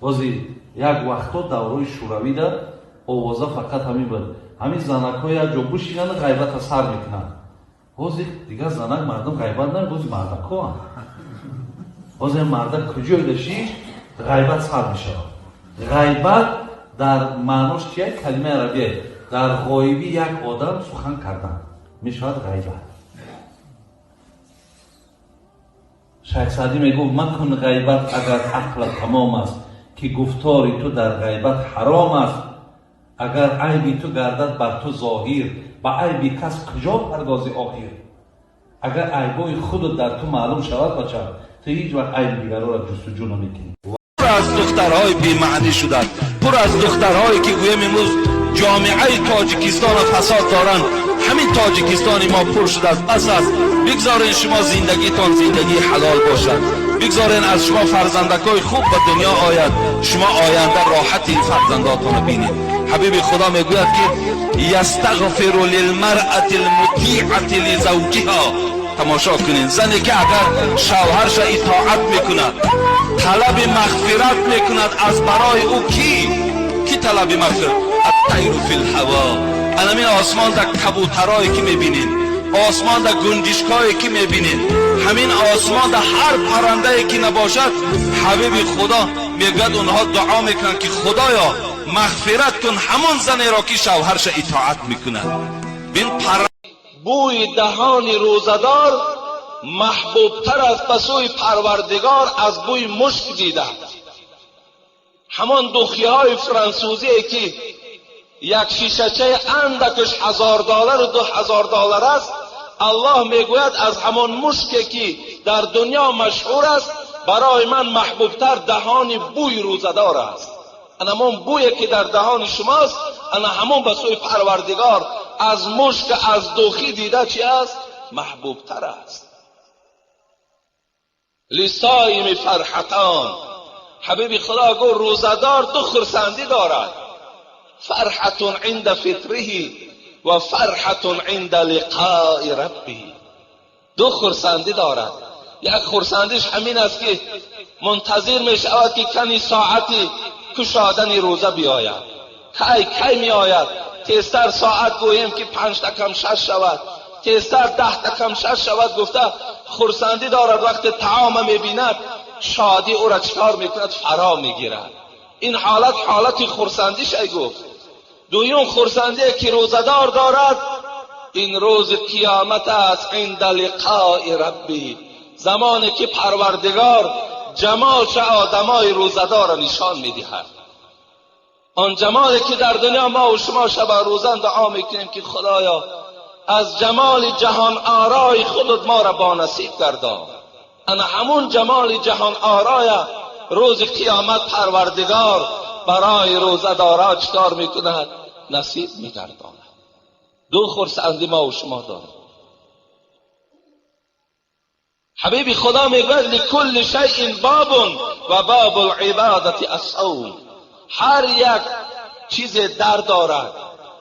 Бози як вақто даврои шӯравида овоза фақат ҳамин буд. Ҳамин занакҳо як ҷо бушинанд, ғайбата сар мекунанд. Ҳозир дигар занак мардум ғайбат на, бози мардакҳоанд. Ҳозир мардак куҷое дашиш ғайбат сар мешавад. Ғайбат дар маънош чия? Калимаи арабия. Дар ғоибӣ як одам сухан кардан мешавад ғайбат. Шайх Саъдӣ мегуфт: макун ғайбат агар ақлат тамом аст, ки гуфтори ту дар ғайбат ҳаром аст. Агар айби ту гардад бар ту зоҳир, ба айби кас куҷо пардози охир? Агар айбои худат дар ту маълум шавад, бача, ту ҳеҷ вақт айби дигарро ҷустуҷӯ намекунӣ. Пур аз духтарҳои бемаънӣ шуданд, пур аз духтарҳое ки гӯем имрӯз ҷомеаи Тоҷикистонро фасод доранд. Ҳамин Тоҷикистони мо пур шудааст. Бас аст. Бигзорен шумо зиндагитон зиндагии ҳалол бошад, бигзорен аз шумо фарзандакҳои хуб ба дунё ояд, шумо оянда роҳати ин фарзандотонро бинед. Ҳабиби Худо мегӯяд ки ястағфиру лилмаръати лмутиати лизавҷиҳа. Тамошо кунед, зане ки агар шавҳарша итоат мекунад, талаби мағфират мекунад аз барои ӯ. Ки талаби мағфират? Аттайру фил ҳаво. Анамин осмонда кабутарое ки мебинед, осмонда гунҷишкое ки мебинед, ҳамин осмонда ҳар паррандае ки набошад, ҳабиби Худо мегӯяд, онҳо дуо мекунанд ки худоё, мағфират кун ҳамон занеро ки шавҳарша итоат мекунад. Бин пар бӯи даҳони рӯзадор маҳбубтар аст ба сӯи Парвардигор аз бӯи мушк дида. Ҳамон духиҳои франсузие ки як шишачаи андакаш 1000 доллару 2000 доллар аст, Аллоҳ мегӯяд, аз ҳамон мушке ки дар дунё машҳур аст, барои ман маҳбубтар даҳони бӯи рӯзадор аст. Ана ҳамон бӯе ки дар даҳони шумост, ана ҳамон ба сӯи Парвардигор аз мушк, аз духӣ дида чи аст? Маҳбубтар аст. Лиссоими фарҳатон. Ҳабиби Худо гуфт, рӯзадор ду хурсандӣ дорад: фарҳатун инда фитриҳи ва фарҳатун инда лиқои раббиҳи. Ду хурсандӣ дорад. Як хурсандиш ҳамин аст ки мунтазир мешавад ки кани соати кушодани рӯза биёяд, кай кай меояд, тезтар соат гӯем ки 5-та кам 6 шавад, тезтар 10-та кам 6 шавад гуфта хурсандӣ дорад. Вақте таома мебинад, шодӣ ӯра чикор мекунад? Фаро мегирад. Ин ҳолат ҳолати хурсандишай гуфт. Дуюм хурсандие ки рӯзадор дорад, ин рӯзи қиёмат аст, инда лиқои рабби, замоне ки Парвардигор ҷамолша одамои рӯзадорро нишон медиҳад. Он ҷамоле ки дар дунё мо ва шумо шаба рӯзан дуо мекунем ки худоё, аз ҷамоли ҷаҳон орои худат моро бонасиб гардон, ана ҳамун ҷамоли ҷаҳон ороя рӯзи қиёмат Парвардигор барои рӯзадора чикор мекунад? Насиб мегардонад. Ду хурсандӣ мо ва шумо дорем. Ҳабиби Худо мегӯяд: ликулли шайъин бобун ва бобул ибодати ассавм. Ҳар як чизе дар дорад,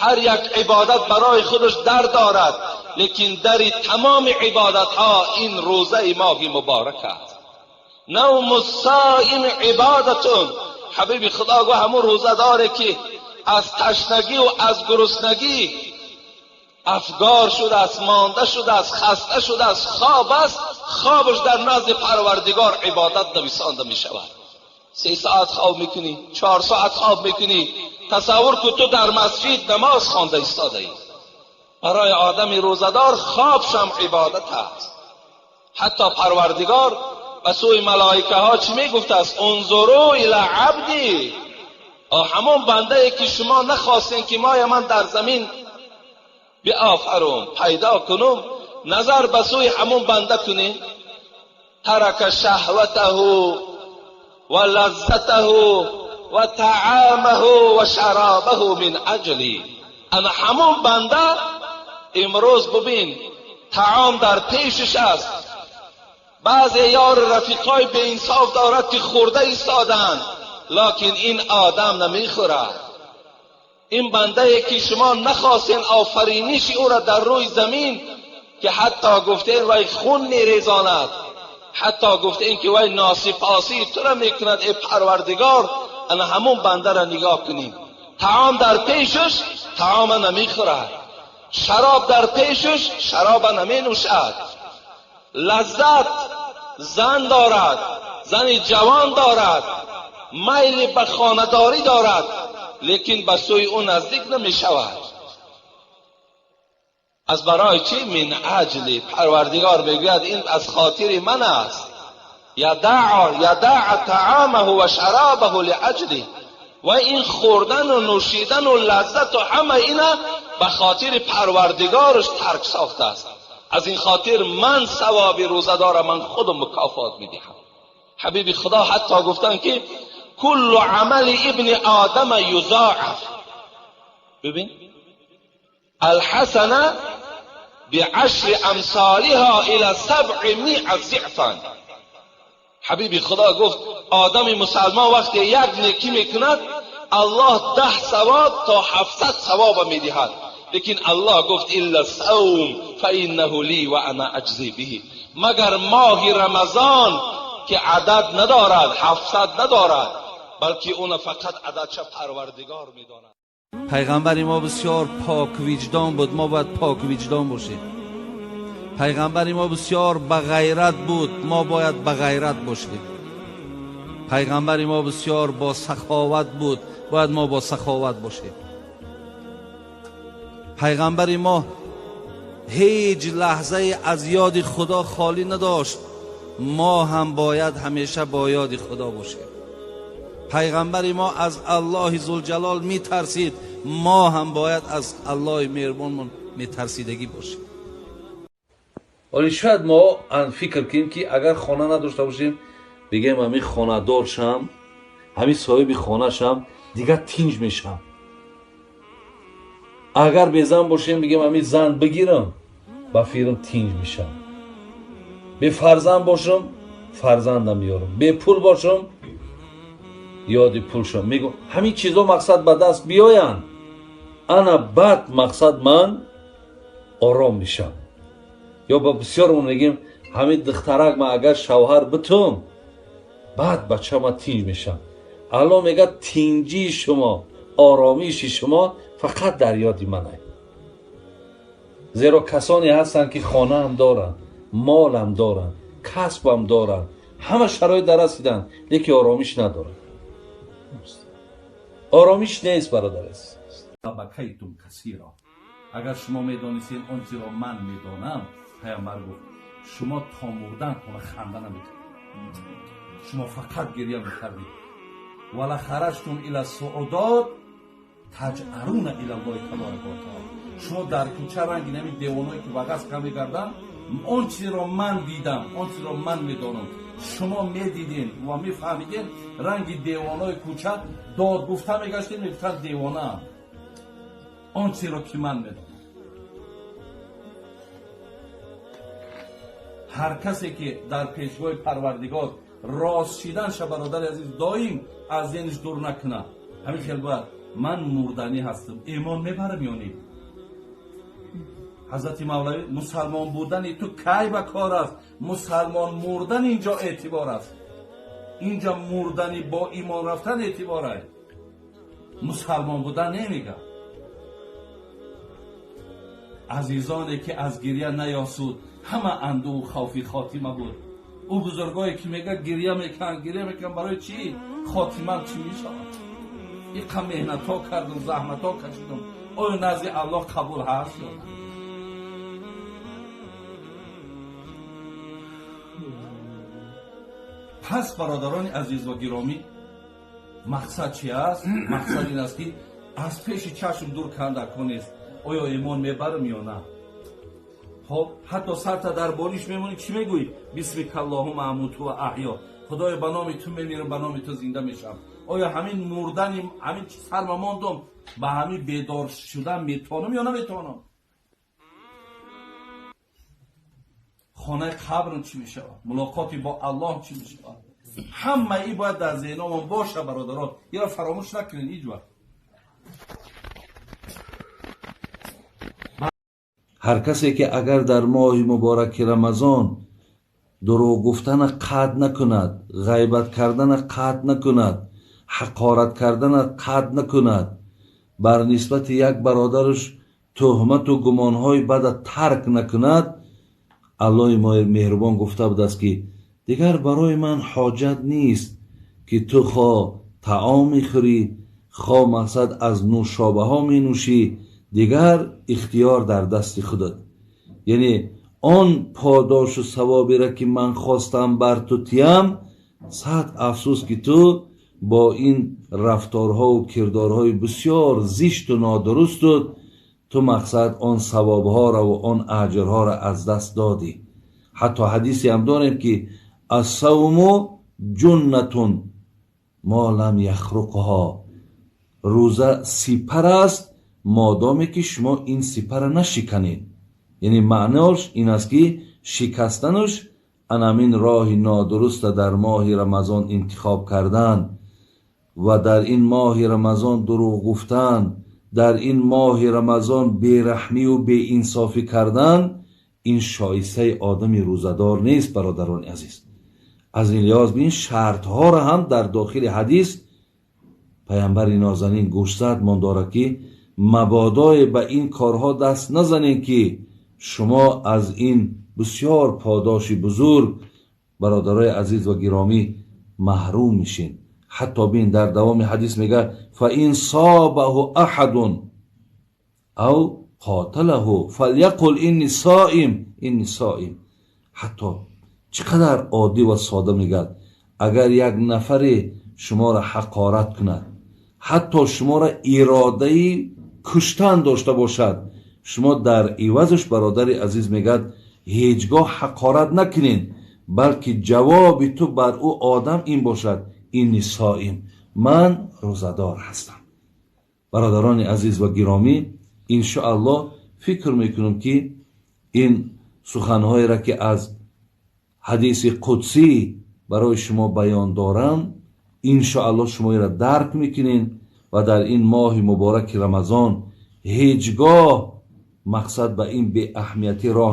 ҳар як ибодат барои худаш дар дорад, лекин дари тамоми ибодатҳо ин рӯзаи моҳи муборак аст. Навму ссоими ибодатун. Ҳабиби Худо гуфт, ҳамун рӯзадоре ки аз ташнагӣ ва аз гуруснагӣ афгор шудааст, монда шудааст, хаста шудааст, хоб аст, хобаш дар назди Парвардигор ибодат нависонда мешавад. 3 соат хоб мекунӣ, 4 соат хоб мекунӣ, тасаввур кун, ту дар масҷид намоз хонда истодаӣ. Барои одами рӯзадор хобшам ибодат аст. Ҳатто Парвардигор ба сӯи малоикаҳо чӣ мегуфтааст? Унзуру ила абди. Ҳамон бандае ки шумо нахостем ки моя ман дар замин биофарум, пайдо кунум, назар ба сӯи ҳамон банда кунем. Тарака шаҳватаҳу ва лаззатаҳу ва таъамаҳу ва шаробаҳу мин аҷли. Ана ҳамон банда имрӯз бубин, таом дар пешаш аст, баъзе ёру рафиқҳои беинсоф дорад ки хӯрда истоданд, локин ин одам намехӯрад. Ин бандае ки шумо нахостен офариниши ӯро дар рӯи замин, ки ҳатто гуфтен вай хун мерезонад. حتی گفته این که وای ناسپاسی تو را میکند ای پروردگار. انا همون بنده را نگاه کنیم، طعام در پیشش طعام نمیخورد، شراب در پیشش شراب نمی نوشد، لذت زن دارد، زن جوان دارد، میل به خانه‌داری دارد، لیکن به سوی او نزدیک نمی شود. از برای چی؟ من اجل. پروردگار میگوید این از خاطر من است. یدع طعامه و شرابه لاجلی، و این خوردن و نوشیدن و لذت و همه اینا به خاطر پروردگارش ترک ساخته است. از این خاطر من ثواب روزه دارم، من خودم مکافات میدهم. حبیب خدا حتی گفتن که کل عمل ابن آدم یضاعف. ببین، الحسنه بعشر امثالها الى 700 ضعفا. حبیب خدا گفت آدم مسلمان وقتی یک نیکی میکند الله 10 ثواب تا 700 ثواب میدهد، لیکن الله گفت الا الصوم فانه لی و انا اجزی به. مگر ماه رمضان که عدد ندارد، 700 ندارد، بلکه اون فقط عددش پروردگار میداند. پیغمبر ما بسیار پاک وجدان بود، ما باید پاک وجدان باشیم. پیغمبر ما بسیار بغیرت بود، ما باید بغیرت باشیم. پیغمبر ما بسیار با سخاوت بود، باید ما با سخاوت باشیم. پیغمبر ما هیچ لحظه از یاد خدا خالی نداشت، ما هم باید همیشه با یاد خدا باشیم. پیغمبر ما از الله ذوالجلال میترسید، ما هم باید از الله مهربانمون میترسیدگی باشیم. ولی شاید ما فکر کنیم که اگر خانه نداشته باشیم، بگیم همین خانه دار شم، همین صاحب خانه شم، دیگه تینج میشم. اگر به زن باشیم بگیم همین زن بگیرم، با فیرم تینج میشم. به فرزند باشم فرزندم میارم، به پول باشم یاد پول شم. میگم همین چیزا مقصد به دست بیاین، انا بعد مقصد من آرام میشم. یا با بسیار اون میگیم همین دخترک ما اگر شوهر بتم بعد بچه ما تینج میشم. الله میگه تینجی شما، آرامیش شما فقط در یاد منه. زیرا کسانی هستند که خانه هم دارن، مال هم دارن، کسب هم دارن، همه شرایط در رسیدن، لیکن آرامیش ندارن. آرامیش نیست برادر است. بکیتم کثیرا. اگر شما میدانستین آن چیزی را من میدانم، پیامبر گفت شما تا مردن تا خنده نمیکردید، شما فقط گریه میکردید. ولا خرجتم الی الصعودات تجعرون الی الله تبارک و تعالی. شما در کوچه رنگ نمی دیوانایی که وگس کم میکردن، آن چیزی را من دیدم، آن چیزی را من میدانم، شما میدیدین و میفهمیدین. رنگ دیوانای کوچه داد گفته میگشتین، میگفتن دیوانه. آن چیزی را که من میدانم. هر کسی که در پیشگاه پروردگار راست شیدن شه برادر عزیز، دائم از ذهنش دور نکنه. همین خیلی باید من مردنی هستم، ایمان میبرم یا نه؟ حضرت مولوی مسلمان بودن تو کی به کار است؟ مسلمان مردن اینجا اعتبار است. اینجا مردنی با ایمان رفتن اعتبار است. مسلمان بودن نمیگه. عزیزانی که از گریه نیاسود، همه اندوه و خوفی خاتمه بود. او بزرگایی که میگه گریه میکن، گریه میکن، برای چی؟ خاتمه چی میشود؟ اینقدر مهنت ها کردم، زحمت ها کشیدم، آیا نزد الله قبول هست یا نه؟ پس برادران عزیز و گرامی، مقصد چی است؟ مقصد این است که از پیش چشم دور کندکان نیست. آیا ایمان میبرم یا نه؟ خب حتی سر تا در بالش میمونی چی میگویی؟ بسمک اللهم اموت و احیا. خدای به نام تو میمیرم، به نام تو زنده میشم. آیا همین مردن، همین سر ماندم، به همین بیدار شدن میتونم یا نمیتونم؟ خانه قبرم چی میشه؟ ملاقاتی با الله چی میشه؟ همه ای باید در ذهنمون باشه برادران. یا فراموش نکنین هیچ وقت. هر کسی که اگر در ماه مبارک رمضان Дурӯғ гуфтана қатъ накунад, ғайбат кардана қатъ накунад, ҳақорат кардана қатъ накунад, бар нисбати як бародараш туҳмату гумонҳои бада тарк накунад, Аллоҳи меҳрубон гуфта будааст, ки дигар барои ман ҳоҷат нест, ки ту хо таом мехӯрӣ, хо мақсад аз нӯшобаҳо менӯшӣ, дигар ихтиёр дар дасти худат. Яъне он подошу савоберо, ки ман хостам бар ту тиям, сад афсӯс, ки ту бо ин рафторҳову кирдорҳои бисёр зишту нодурусту ту мақсад он савобҳоро ва он аҷрҳоро аз даст додӣ. Ҳатто ҳадисе ҳам дорем, ки الصوم جنة ما لم يخرقها, рӯза сипар аст, модоме ки шумо ин сипарра нашиканед. Яъне маънош ин аст, ки шикастанаш анамин роҳи нодуруста дар моҳи Рамазон интихоб кардан ва дар ин моҳи Рамазон дурӯғ гуфтан, дар ин моҳи Рамазон бераҳмию беинсофӣ кардан, ин шоистаи одами рӯзадор нест. Бародарони азиз, аз ин лиҳоз ин шартҳоро ҳам дар дохили ҳадис паямбари нозанин гӯшзад мондорад, ки мабодое ба ин корҳо даст назанед, ки шумо аз ин бисёр подоши бузург, бародарои азиз ва гиромӣ, маҳрум мешед. Ҳатто бин, дар давоми ҳадис мегӯяд: فإن سابه أحد أو قاتله فليقل إني صائم، إني صائم. Ҳатто чӣ қадар оддӣ ва сода мегӯяд: агар як нафаре шуморо ҳақорат кунад, ҳатто шуморо иродаи куштан дошта бошад, шумо дар ивазаш, бародари азиз, мегӯяд, ҳеҷ гоҳ ҳақорат накунед, балки ҷавоби ту бар ӯ одам ин бошад: إني صائم, ман рӯзадор ҳастам. Бародарони азиз ва гиромӣ, иншоаллоҳ, фикр мекунам, ки ин суханҳоеро, ки аз ҳадиси қудсӣ барои шумо баён дорам, иншоаллоҳ, шумо инро дарк мекунед ва дар ин моҳи мубораки Рамазон ҳеҷ гоҳ мақсад ба ин беаҳамиятӣ роҳ